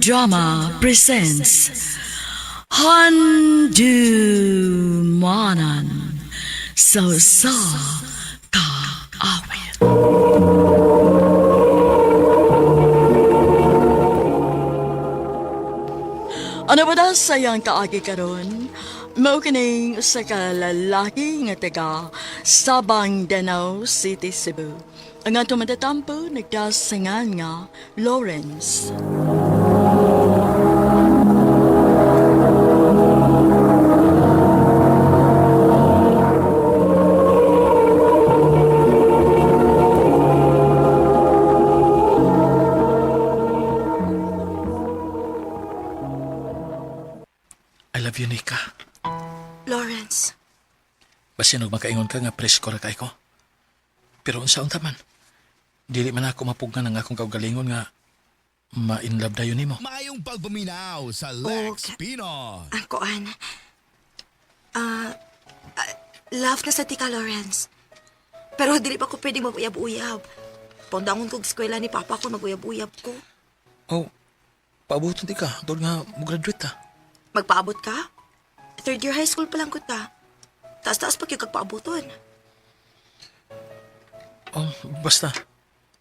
Drama presents Handumanan sa sa Kaawit. Ano ba daw sayang kaagi karon? Mao kining usa ka lalaki nga taga Sabang Danao City, Cebu. Ang atong matatampo nagdasingan nga Lawrence. I love you, Nika. Lawrence, Basin og makaingon ka nga presko ra kay ko. Pero unsa unta man? Dili man ako mapugnan ang akong kaugalingon nga ma-in love dayon nimo. Maayong pagpaminaw sa Lex Okay. Pino. ang kuan. Ah, ah, love na sa tika, Lawrence. Pero dili pa ko pwedeng mag-uyab-uyab. Pundangon kog eskwela ni Papa kung mag-uyab-uyab ko. Oh, paabuton di ka. Doon nga mo-graduate ta. Magpaabot ka? Third year high school pa lang ko ta. Taas-taas pa kay kag paaboton. Oh, basta.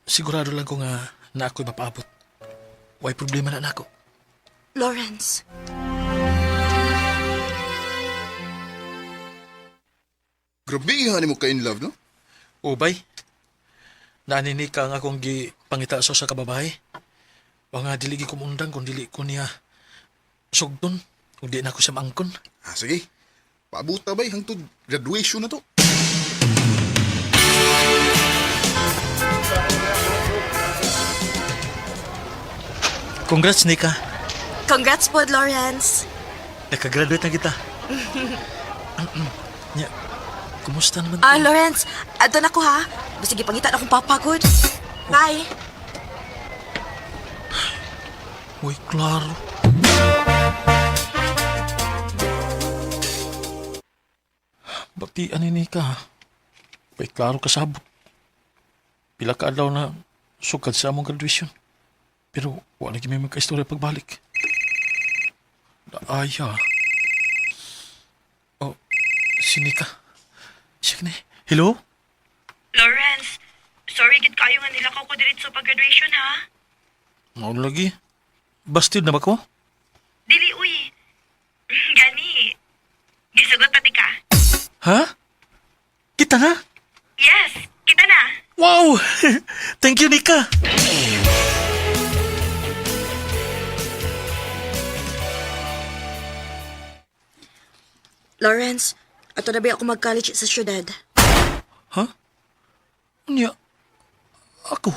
Sigurado lang ko nga na ako'y mapaabot. Way problema na nako. Lawrence, Grabe ni mo ka in love, no? Ubay. Naanini ka ang akong gipangita sa usa ka babae. Wa nga dili gi kumundang kung dili ko niya sugdon. Kung di na ako siya maangkon. Ah, sige. Paabot ta bay hangtod graduation na to. Congrats, Nika. Congrats po, Lawrence. Nakagraduate na kita. Nya, kumusta naman? Ah, Lawrence, adto na ko ha. Sige, pangita na akong papa, good. Bye. Uy, klaro. Batian ni Nika, ha? Uy, klaro kasabot. Pila ka adlaw na sukad sa among graduation. Pero wala lagi may magka-istorya pagbalik. Daaya. Oh, si Nika. Siya ni. Hello? Lawrence, sorry gid kayo nga nilakaw ko diretso pag graduation ha. Mao lagi. Bastid na ba ko? Dili uy. Gani. Gisugot pati ka. Ha? Kita na? Yes, kita na. Wow! Thank you, Nika! Lawrence, ato na ba ako mag-college sa syudad? Ha? Unya, ako?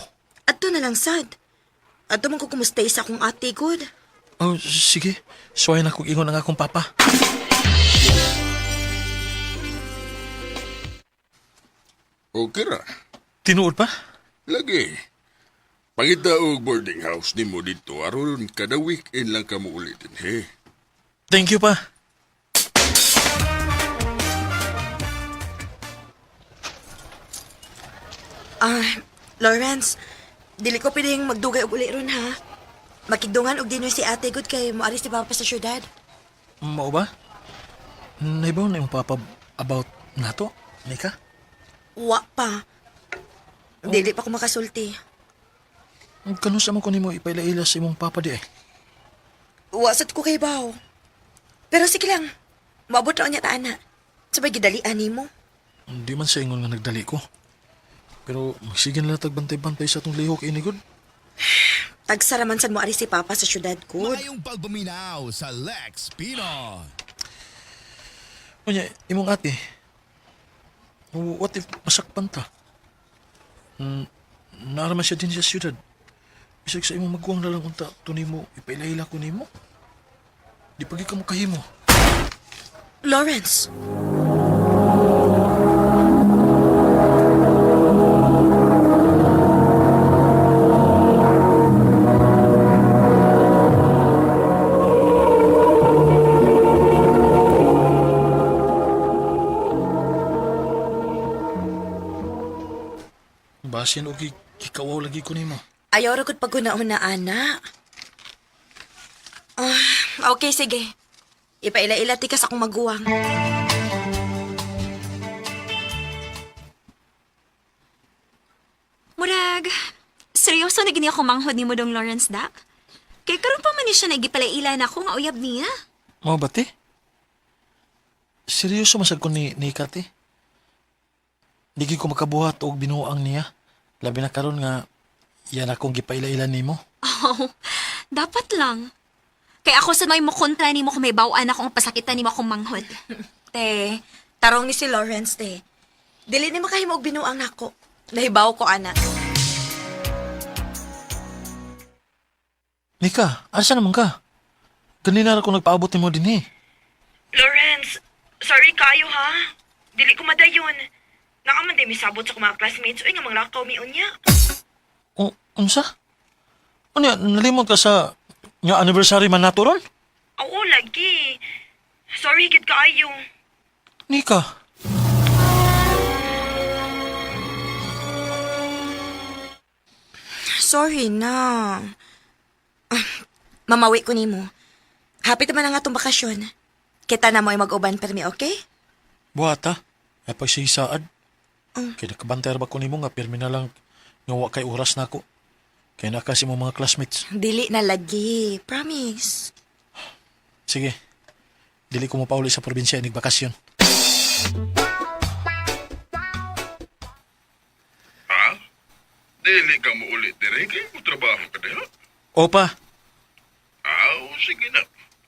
Ato na lang sad. Ato man ko kumustay sa akong ate good. Oh, sige. Suwayan akong ingon ang akong papa. Okay ra. Tinuod pa? Lagi. Pangita og boarding house nimo dito aron kada weekend lang ka muulitin, he. Thank you pa. Ah, Lawrence, dili ko pwedeng magdugay og uli ron ha. Makigdungan og dinner si ate good kay moari si papa sa syudad. Mao ba? Naibaw na yung papa about nato, Nika? Wa pa. Dili pa ko makasulti. Kano sa mo ko nimo ipaila-ila sa imong papa di eh? Wa sad ko kay baw. Pero sige lang. Maabot ra unya ta ana. Sabay gidalian nimo. Hindi man sa ingon nga nagdali ko. Pero magsige na lang tagbantay-bantay sa atong lihok inigod. Tagsaraman sad mo ari si papa sa syudad good. Maayong pagpaminaw sa Lex Pino. Unya, imong ate, what if masakpan ta? Naaraman siya din sa siyudad. Bisag sa imong maguwang na lang unta, to nimo, ipaila-ila ko nimo. Di pagi ka mo kahimo. Lawrence. Basin og gikawaw lagi ko nimo. Ayaw ra gud paguna-una ana. Okay, sige. Ipaila-ila ti ka sa akong maguwang. Murag, seryoso na gini ako manghod ni mo dong Lawrence da? Kay karon pa man ni siya nagipalaila na ako nga uyab niya. Mao ba, te? Seryoso masag ko ni Nika, te. Di gyud ko makabuhat og binuang niya. Labi na karon nga yan akong gipaila-ila nimo. Oh, dapat lang. Kay ako sa may mukontra nimo kung may bawaan ako ang pasakitan nimo akong manghod. Te, tarong ni si Lawrence, te. Dili ni makahimo og binuang nako. Nahibaw ko, ana. Nika, asa naman ka? Ganina ra ko nagpaabot nimo dinhi. Lawrence, sorry kayo ha. Dili ko madayon. Nakaman din misabot sa akong mga classmates. Uy, nga manglakaw mi unya. O, unsa? Unya, nalimot ka sa nga anniversary man nato ron? Oo, lagi. Sorry, gid kaayo. Nika. Sorry na. Ah, mamawi ko nimo. Happy naman ang atong bakasyon. Kita na mo ay mag-uban permi, okay? Buhata, ay pagsisaad. Kay nakabantay ra ba ko nimo nga pirmi na lang nga wa kay oras nako. Kay na kasi mo mga classmates. Dili na lagi. Promise. Sige. Dili ko mopauli sa probinsya inig bakasyon. Ha? Dili ka mo ulit dire kay mo trabaho ka diha. Opa, Aw, sige na.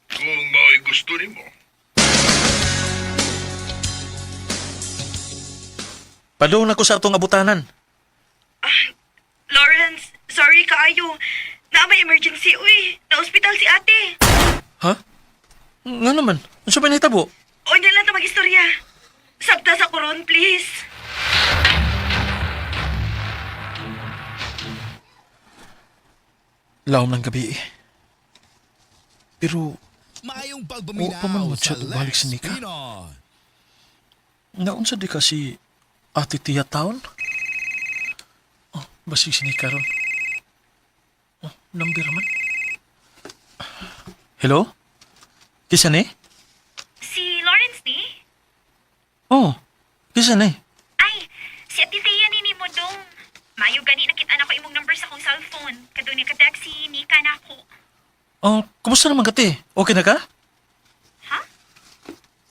Kung mao'y gusto nimo. padung na ko sa atong abutanan. Lawrence, sorry kaayo. Na may emergency, uy. Na-hospital si ate. Ha? Nga naman, unsa ba nahitabo? Unya lang ta mag-istorya. Sabta sa koron, please. Lawom ng gabi eh. Pero Maayong Wa pa man pagpaminaw mo sa chat og balik Lex si Nika. Pinoy. Naunsa di ka si Ate Tia Town? Oh, basig si Nika ron. Oh, number man. Hello? Kisa ni? Si Lawrence ni? Oh, kisa ni? Ay, si Ate Thea ni nimo dong. Mayo gani nakita na ko imong number sa akong cellphone. Kadto ni ka si Nika na ako. Oh, kumusta naman ka, te? Okay na ka? Ha?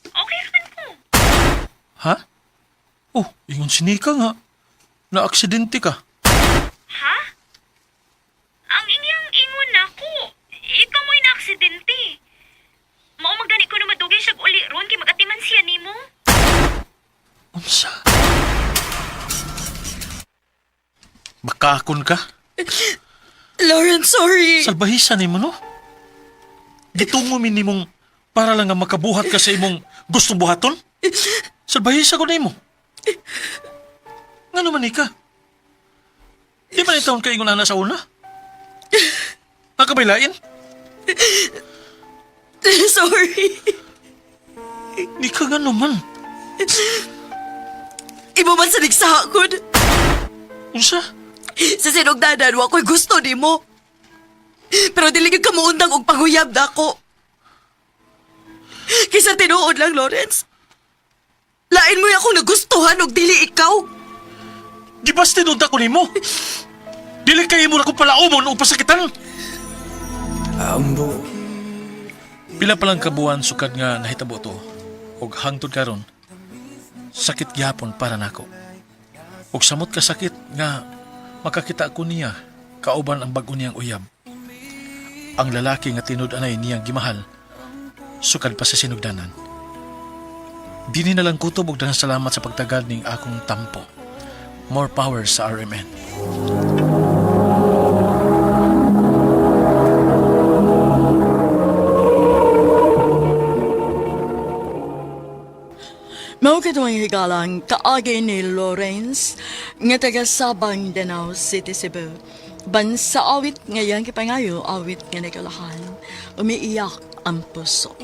Okay raman ko. Ha? Oh, ingon si Nika nga. Na-aksidente ka. Ha? Ang inyang ingon nako. Ikaw mo'y naaksidente. Mao man gani ko na madugay siya uli ron kay magatiman siya nimo. Unsa? Bakakon ka? Lawrence, sorry. Salbahisan nimo no? Gitungo mi nimong para lang nga makabuhat ka sa imong gustong buhaton? Salbahisa ko nimo. Nga naman ika? Di ba nitaon ka ingon ana sa una? Nakabaylain? Sorry. Nika nga naman. Imo man sa nagsakod. Unsa? Sa sinugdanan, wa ko'y gusto nimo. Pero dili gyud ka muundang og panguyab nako. Kaysa tinuod lang, Lawrence. Lain mo akong nagustuhan og dili ikaw. Di ba tinunta ko nimo? Dili kayo mo na kong palaumon o pasakitan. Pila pa lang kabuan sukad nga nahitabo to og hangtod karon sakit gihapon para nako. Og samot ka sakit nga makakita ko niya kauban ang bag-o niyang uyab. Ang lalaki nga tinud-anay niyang gimahal sukad pa sa sinugdanan. Dini na lang kutob og daghang salamat sa pagtagad ning akong tampo. More power sa RMN. Mao katuwang higalang kaagi ni Lawrence nga taga Sabang, Danao City, Cebu. Bansa awit ngayang kipangayo awit nga nakalahan. Umiiyak ang puso.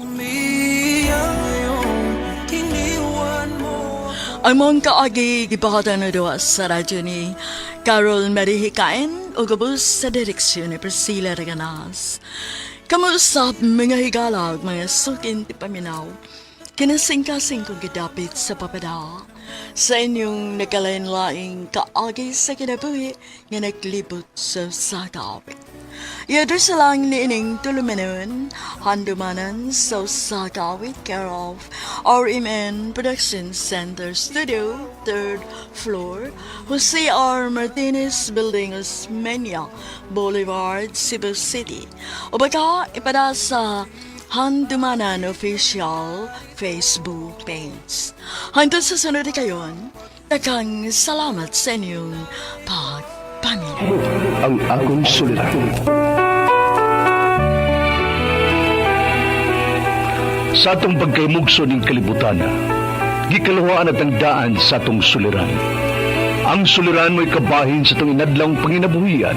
Ang mong kaagi gibahatan na duwa sa radyo ni Carol Marie Hikain o gabos sa direksyon ni Priscilla Reganas. Kamuusap mga higalag, mga sukin ti paminaw. Kinasingkasing kong gidapit sa papada. Sa inyong nagkalain-laing kaagi sa kinabuhi nga naglibot sa sakawit. Yador sa lang niining tulumanon, handumanan sa sakawit care of RMN Production Center Studio, 3rd floor, Jose R. Martinez Building, Osmeña Boulevard, Cebu City. O baka ipada sa Handumanan Official Facebook page. Hanggang sa sunod kayon, daghang salamat sa inyong pagpaminaw. Ang akong suliran. Sa atong pagkaymugso ning kalibutan, gikaluhaan at ang daan sa atong suliran. Ang suliran mo'y kabahin sa atong inadlawng panginabuhian.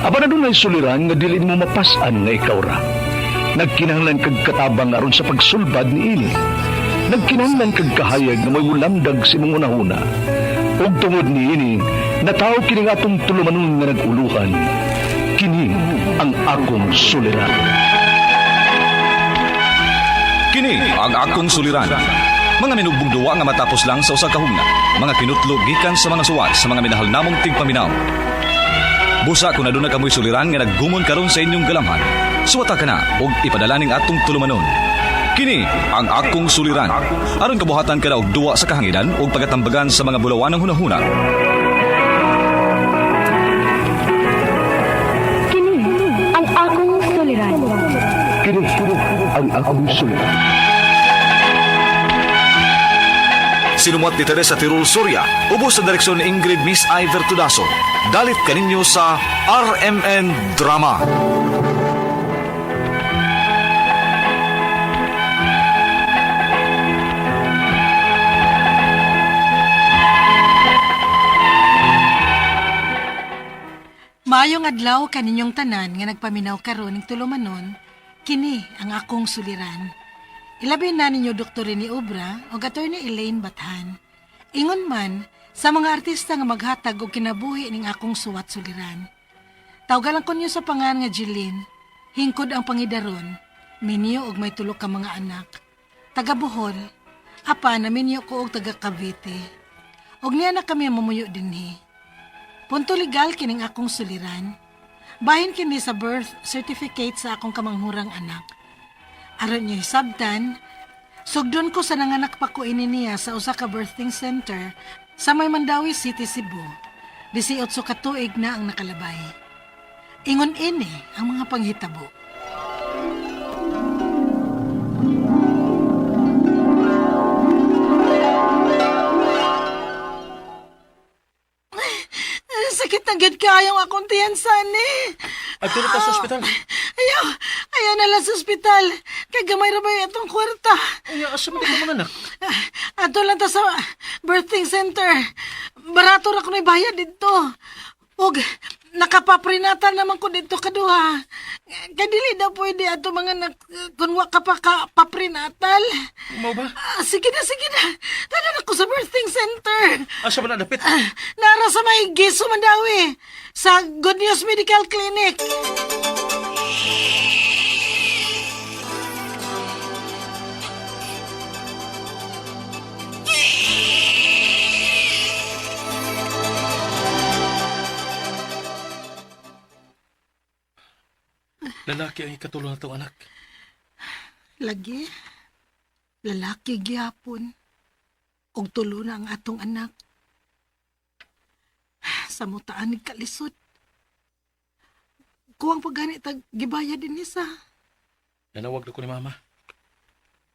Aba na dunay suliran nga dili mo mapas-an nga ikaw ra. Nagkinahanglan kag katabang aron sa pagsulbad niini. Nagkinahanglan kag kahayag nga mo'y mulamdag sa imong hunahuna. Ug tungod niini, nataw kini nga atong tulumanon nga nag-uluhan. Kini ang akong suliran. Kini ang akong suliran. Mga minugbong duwa nga matapos lang sa usa ka hugna. Mga kinutlo gikan sa mga suwat sa mga minahal namong tigpaminaw. Busa kung aduna kamoy suliran nga naggumon karon sa inyong galamhan. Suwata ka na og ipadala ning atong tulumanon. Kini ang akong suliran. Aron kabuhatan ka na og duwa sa kahanginan ug pagatambagan sa mga bulawanang hunahuna. Kini ang akong suliran. Kini ang akong suliran. Sinumuat ni Teresa Tirul Soria, ubos sa direksyon ni Ingrid Miss Iver Tudaso. Dalit kaninyo sa RMN Drama. Maayong adlaw kaninyong tanan nga nagpaminaw karon ning tulumanon, kini ang akong suliran. Ilabi na ninyo Dr. Rene Obra o Attorney Elaine Bathan. Ingon man sa mga artista nga maghatag og kinabuhi ning akong suwat suliran. Tawgalan ko niyo sa pangan nga Jeline, hingkod ang pangidaron, minyo og may tulo ka mga anak. Taga Bohol, apa na minyo ko og taga Cavite. Og niya na kami mamuyo dinhi. Punto legal kining akong suliran. Bahin kini sa birth certificate sa akong kamanghurang anak. Aron niyo hisabtan, sugdon ko sa nanganak pa ko ini niya sa usa ka birthing center sa may Mandawi City, Cebu. 18 ka tuig na ang nakalabay. Ingon ini ang mga panghitabo. Sakit na gid kaayong akong tiyan sani. Adto na ta sa ospital. Ayaw, ayaw na lang sa ospital. Kay gamay ra ba yung atong kwarta? Unya, asa man ka mga anak? Ato lang ta sa birthing center. Barato ra kuno'y bayad dito. Ug nakapaprinatal naman ko dito kaduha. Kay dili daw pwede ato mga anak kun wa ka pa ka paprinatal. Mao ba? Ah, sige na, sige na. Tanan ako sa birthing center. Asa man na dapit? Ah, nara sa may Giso Mandawi sa Good News Medical Clinic. Lalaki ang ikatulo na itong anak. Lagi, lalaki gyapon. Og tulo na ang atong anak. Sa mutaan ni kalisod. Kuwang paggani tag gibaya din ni sa. Nanawag na ko ni mama.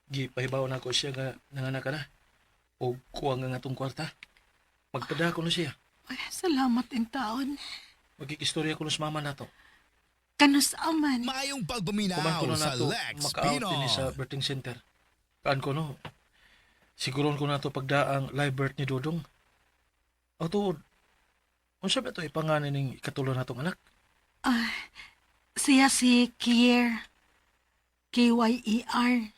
Gipahibaw na ko siya nga nanganak ka na. O kuwang nga atong kwarta. Magpada ko na siya. Ay, salamat in taon. Magkikistorya ko na sa mama nato. Kanus aman. Maayong Kuman pagpaminaw ko na sa nato Lex maka-out din sa Pinoy. birthing center. Kaan ko no. Siguron ko na to pagdaang live birth ni Dodong. O tuod. Unsa ba to ipanganin ning ikatulo natong anak? Ah, siya si Kier. K-Y-E-R.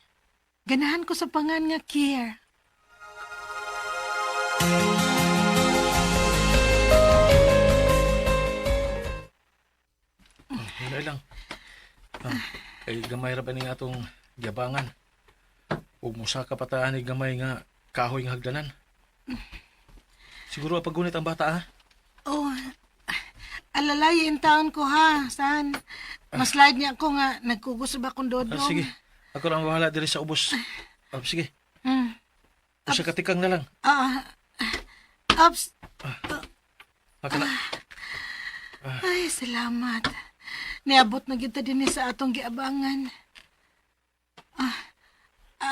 Ganahan ko sa pangan nga Kier. Hinay lang. Ah. Kay gamay ra ba ning atong giabangan. Ug musaka pa ta ani gamay nga kahoy nga hagdanan. Siguro pagunit ang bata ha. Oh, alalay in taon ko ha, san. Maslide niya ako nga, nagkugos ba kong Ah, dodong? sige. Ako lang ang bahala diri sa ubos. Ah, sige. Usa ka tikang na lang. Ah, ups. Ako na. Ay, salamat. Niabot na kita din sa atong giabangan. Ah,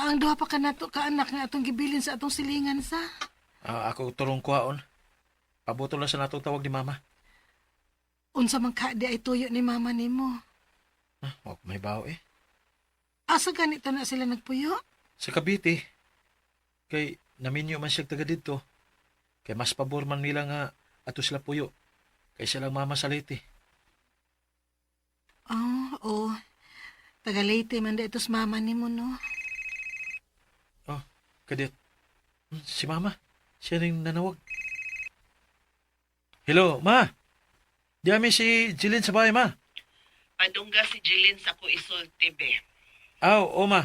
ang duha pa ka nato ka anak nga atong gibilin sa atong silingan sa. Ah, ako turong kuhaon. Pabuto lang sa natong tawag ni mama. Unsa man ka di ay tuyo ni mama nimo. Ah, wa ko may bawo eh. Asa ganito na sila nagpuyo? Sa Cavite. Kay naminyo man siya taga didto. Kay mas pabor man nila nga ato sila puyo. Kay silang mama sa Leyte. Oh, oo. Taga Leyte man da itos mama nimo no. Oh, kadit. Si mama. Siya ring nanawag. Hello, ma. Diami si Jilin sa bahay, ma. Padungga si Jilin sa ko isulti be. Aw, o ma.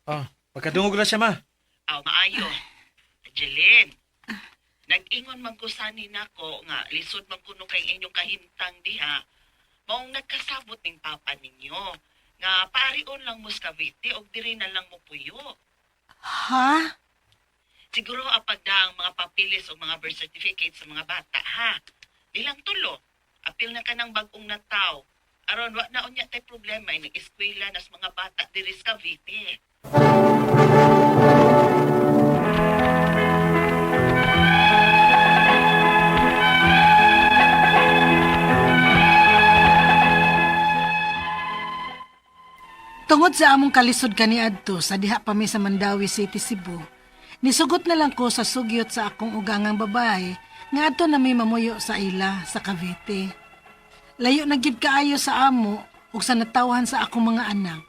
Oh, pagkadungog na siya, ma. Aw maayo. Jilin. Nag-ingon man ko sani nako nga lisod man kuno kay inyong kahimtang diha. Maong nagkasabot ning papa ninyo nga paarion lang mo sa Cavite og diri na lang mo puyo. Ha? Siguro apagda ang mga papilis o mga birth certificate sa mga bata ha. Ilang tulo. Apil na ka ng bag-ong nataw. Aron wa na unya tay problema inig eskwela nas mga bata diri sa Cavite. Tungod sa among kalisod kaniadto sa diha pa mi sa Mandawi City, Cebu, nisugot na lang ko sa sugyot sa akong ugangang babae nga adto na mi mamuyo sa ila sa Cavite. Layo na gid kaayo sa amo ug sa natawhan sa akong mga anak.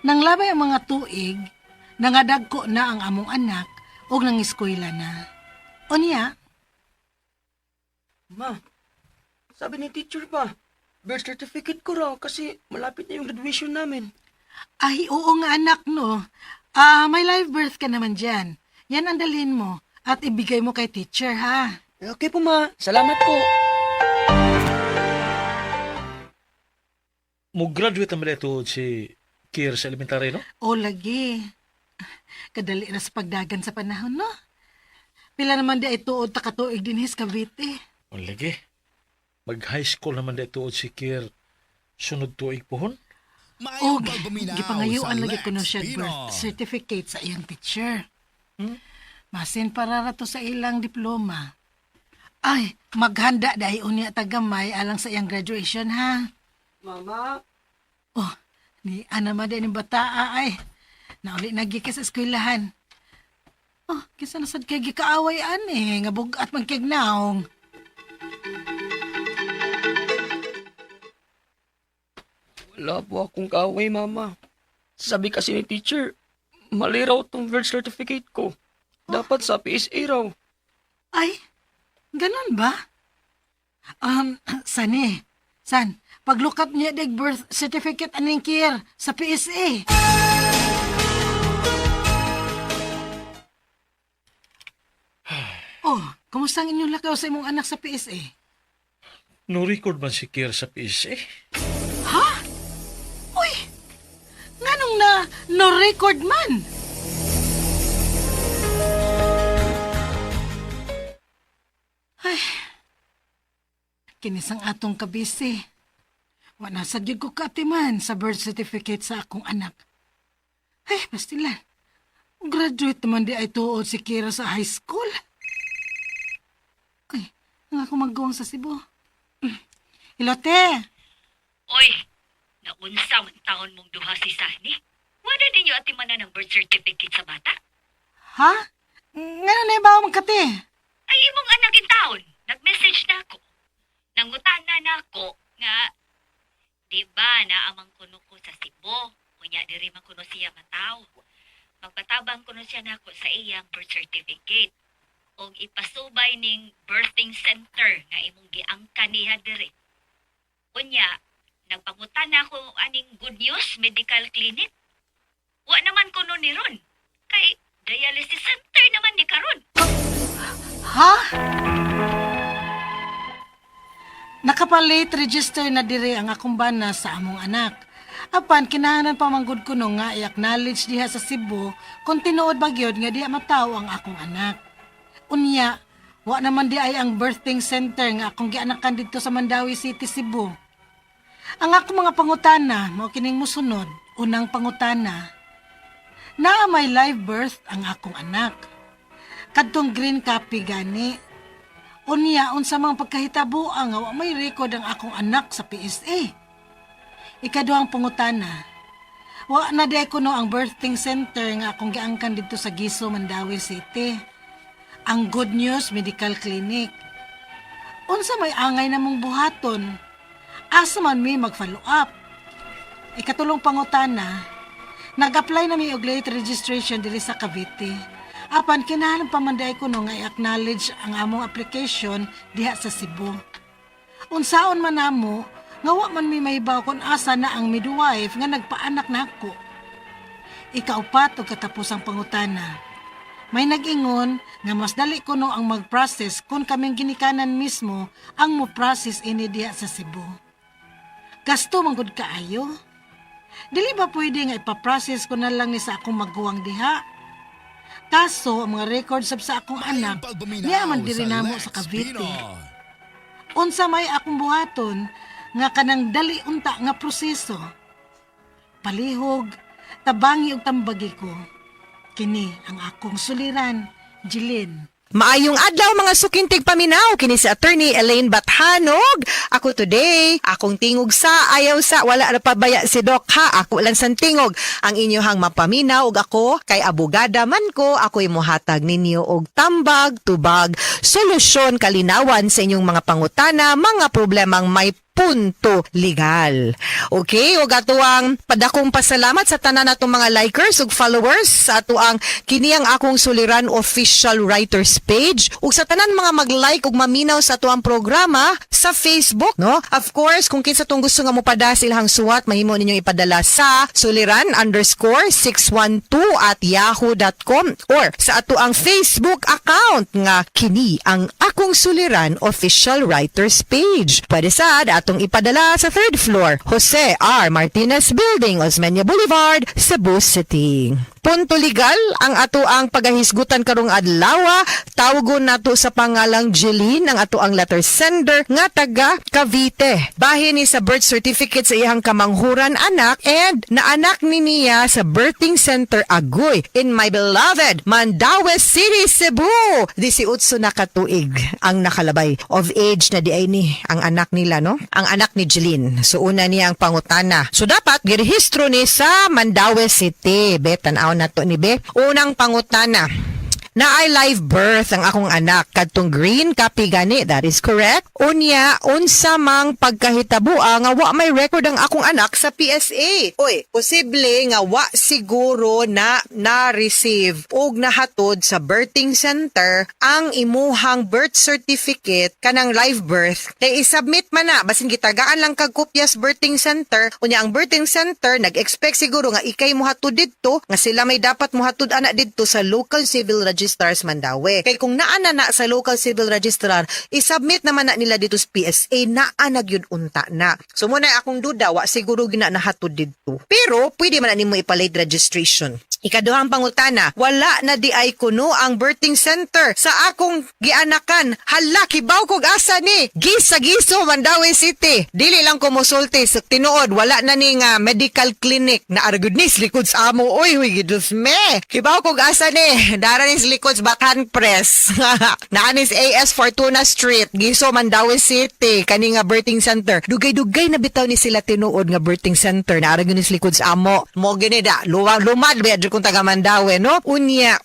Nang labay ang mga tuig, nangadagko na ang among anak ug nangiskwela na. Unya, Ma, sabi ni teacher pa, birth certificate ko raw kasi malapit na yung graduation namin. Ay, oo nga anak, no. Ah, may live birth ka naman dyan. Yan ang dalhin mo at ibigay mo kay teacher, ha? Okay po ma, salamat po. Mo-graduate naman ito si Kier sa elementary, no? O lagi. Kadali na sa pagdagan sa panahon, no? Pila naman di ay tuod ta katuig din his Cavite. O lagi. Mag-high school naman ito si Kier sunod tuig pohon. Maayong Og pagpaminaw sa gipangayuan lagi Lex kuno siya birth Pinos. certificate sa iyang teacher. Masin para ra to sa ilang diploma. Ay, maghanda dahil unya tagamay alang sa iyang graduation, ha? Mama, Oh, ni ana man din bataa ay. Nauli na gyud ka sa eskwelahan. Oh, kinsa na sad kay gikaaway ani nga bug-at man kay naong. wala po akong kaaway mama. Sabi kasi ni teacher, mali raw tong birth certificate ko. Dapat sa PSA raw. Ay, ganun ba? Sani, san, paglukat niya dig birth certificate aning kier sa PSA. Oh, kumusta ang inyong lakaw sa imong anak sa PSA? No record man si Kier sa PSA. Ha? Uy, nganong na no record man? Ay, kinisang atong kabisi. Wala sa gyud ko kaatiman sa birth certificate sa akong anak. Ay, pastilan. Graduate naman di ay tuod si Kira sa high school. Ay, ang ako maggawang sa Cebu. Ilote! Oy, naunsa man taon mong duha si Sani. Wala ninyo atimanan ng birth certificate sa bata? Ha? Ngano na ba magkate? Ay, imong anak in taon. Nag-message na ako. Nangutan na nako nga, di ba naamang kuno ko sa Cebu? Unya diri man kuno siya mataw. Magpatabang kuno siya nako sa iyang birth certificate. Og ipasubay ning birthing center nga imong giangka niya diri. Unya, Nagpangutan na ako aning Good News Medical Clinic. Wa naman kuno ni ron. Kay dialysis center naman ni karon. Ha? Nakapalit register na dire ang akong bana sa among anak. Apan kinahanglan pa manggod ko no nga i-acknowledge diha sa Cebu kung tinuod ba gyud nga diha matawo ang akong anak. Unya, wa naman di ay ang birthing center nga akong gianakan didto sa Mandaue City, Cebu. Ang akong mga pangutana mao kining mosunod. Unang pangutana, naa may live birth ang akong anak. Kadtong green copy gani. Unya, unsa mga pagkahitabo nga wa may record ang akong anak sa PSA. Ikaduhang pangutana, wa na di kuno ang birthing center nga akong giangkan didto sa Giso, Mandaue City. Ang Good News Medical Clinic. Unsa may angay namong buhaton? Asa man mi mag-follow up? Ikatulong pangutana, nag-apply na mi og late registration diri sa Cavite. Apan kinahanglan pa man diay kuno nga i-acknowledge ang among application diha sa Cebu. Unsaon man namo nga wa man mi mahibaw kung asa na ang midwife nga nagpaanak nako. Ikaupat ug katapusang pangutana. May nag-ingon nga mas dali kuno ang mag-process kung kaming ginikanan mismo ang mo-process ini diha sa Cebu. Gasto man gud kaayo. Dili ba pwede nga ipa-process ko na lang ni sa akong maguwang diha? Kaso, ang mga records sab sa akong anak, niya man diri namo sa Cavite. Unsa may akong buhaton nga kanang dali unta nga proseso. Palihog, tabangi og tambagi ko. Kini ang akong suliran, Jeline. Maayong adlaw, mga suking tigpaminaw, kini si Attorney Elaine Bathanog. Ako today, akong tingog sa ayaw sa wala ra pabaya si Doc ha. Ako lang san tingog ang inyohang mapaminaw ug ako kay abogada man ko, ako'y mohatag ninyo og tambag, tubag, solusyon, kalinawan sa inyong mga pangutana, mga problemang may punto legal. Okay, ug atoang padakong pasalamat sa tanan natong mga likers ug followers sa atoang kini ang akong suliran official writers page ug sa tanan mga mag-like ug maminaw sa atoang programa sa Facebook, no? Of course, kung kinsa tong gusto nga mopada sa ilahang suwat, mahimo ninyong ipadala sa suliran_612@yahoo.com or sa atoang Facebook account nga kini ang akong suliran official writers page. Pwede sad atong ipadala sa third floor, Jose R. Martinez Building, Osmeña Boulevard, Cebu City. Punto legal ang ato ang pagahisgutan karong adlaw. Tawgon nato sa pangalang Jeline ang ato ang letter sender nga taga Cavite. Bahin ni sa birth certificate sa iyang kamanghuran anak and naanak ni niya sa birthing center Agoy in my beloved Mandaue City, Cebu. 18 na katuig ang nakalabay. Of age na di ay ni ang anak nila, no? Ang anak ni Jeline. So una niya ang pangutana. So dapat girehistro ni sa Mandaue City. Be, tan-aw na to ni be. Unang pangutana. Naay live birth ang akong anak kadtong green copy gani, that is correct. Unya, unsa mang pagkahitabua nga wa may record ang akong anak sa PSA? Oy, posible nga wa siguro na na-receive og nahatod sa birthing center ang imuhang birth certificate kanang live birth kay isubmit man na, basin gitagaan lang kag kopya sa birthing center. Unya, ang birthing center nag-expect siguro nga ikay mohatod didto, nga sila may dapat mohatod ana didto sa local civil registrars Mandaue. Kay kung naa na na sa local civil registrar, isubmit naman na nila dito sa PSA, naa na gyud unta na. So muna akong duda, wa siguro gina nahatod didto. Pero pwede man na nimo ipa-late registration. Ikaduhang pangutana, wala na di ay kuno ang birthing center sa akong gianakan. Hala, kibaw kog asa ni. Gisa Giso, Mandaue City. Dili lang ko mosulti sa tinuod, wala na ni nga medical clinic na aragud ni sa likod sa amo. Uy, huy, gidus me. Kibaw kog asa ni. Dara ni sa likod sa Bathan Press. Naa ni sa AS Fortuna Street, Giso, Mandaue City. Kani nga birthing center. Dugay-dugay na bitaw ni sila tinuod nga birthing center na aragud ni sa likod sa amo. Mo gini da, luwang lumad ba kung taga Mandaue, no? Unya,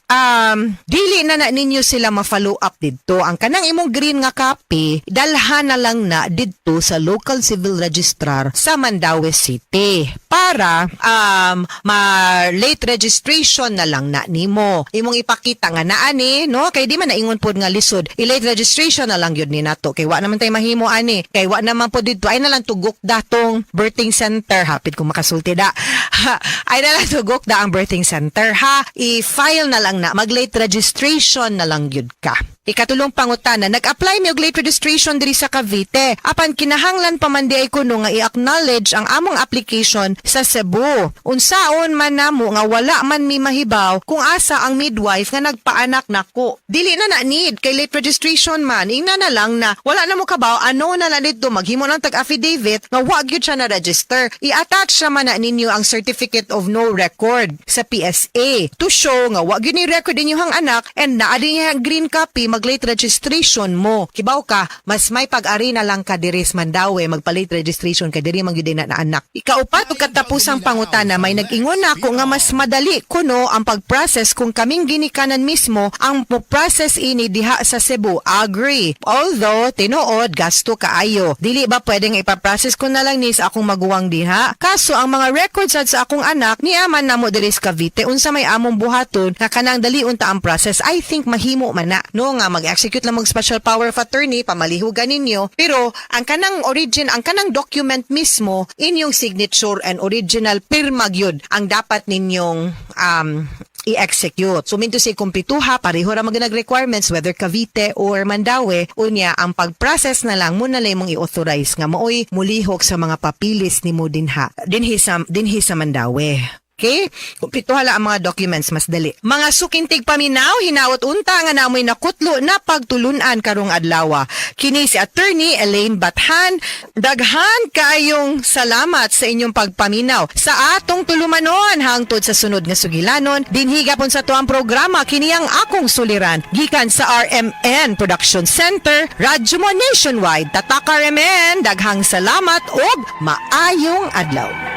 dili na na ninyo sila ma-follow up didto. Ang kanang imong green nga copy, dalhan na lang na didto sa local civil registrar sa Mandaue City para ma late registration na lang na nimo. Imong ipakita nga man na ani, no? Kay di man naingon pod nga lisod. I-late registration na lang yun ni nato. Kay wa naman tay mahimo ani. Kay wa naman pod dito ay na lang tugok datong birthing center. Hapit kung makasulti da. Ay na lang tugok da ang birthing center ha. I-file na lang na. Mag-late registration na lang yun ka. Ikatulong pangutana, nag-apply mi og late registration diri sa Cavite. Apan kinahanglan pa man di ay kuno nga i-acknowledge ang among application sa Cebu. Unsaon man namo nga wala man mi mahibaw kung asa ang midwife nga nagpaanak nako. Dili na na need kay late registration man. Ingna na lang na wala na mo kabaw ano na lang dito maghimo lang tag affidavit nga wa gyud siya na register. I-attach naman na ninyo ang certificate of no record sa PSA to show nga wa gyud ni record inyong anak and naa din niya ang green copy, mag-late registration mo. Kibaw ka, mas may pag-ari na lang ka diri sa Mandaue, magpa-late registration ka diri man gyud na anak. Ikaupat ug katapusang pangutana, may nag-ingon nako nga mas madali kuno ang pag-process kung kaming ginikanan mismo ang mo-process ini diha sa Cebu. Agree. Although tinuod gasto kaayo. Dili ba pwedeng ipa-process ko na lang ni sa akong maguwang diha? Kaso ang mga records sad sa akong anak niaman namo diri sa Cavite, unsa may among buhaton nga kanang dali unta ang process? I think mahimo man na no nga mag-execute lang mag special power of attorney, pamalihugan ninyo, pero ang kanang origin, ang kanang document mismo, inyong signature and original pirma gyud ang dapat ninyong i-execute. So minto say kumpletuha, pareho ra man requirements whether Cavite or Mandaue, unya ang pag-process na lang mo na lang mong i-authorize nga maoy mulihok sa mga papilis nimo dinhi sa Mandaue. Okay? Kumpletuha lang ang mga documents, mas dali. Mga suking tigpaminaw, hinaot unta nga namoy nakutlo na pagtulunan karong adlaw. Kini si Attorney Elaine Bathan. Daghan kaayong salamat sa inyong pagpaminaw sa atong tulumanon hangtod sa sunod nga sugilanon. Dinhi gapon sa tuang programa, kini ang Akong Suliran gikan sa RMN Production Center, Radyo Mo Nationwide. Tatak RMN, daghang salamat ug maayong adlaw.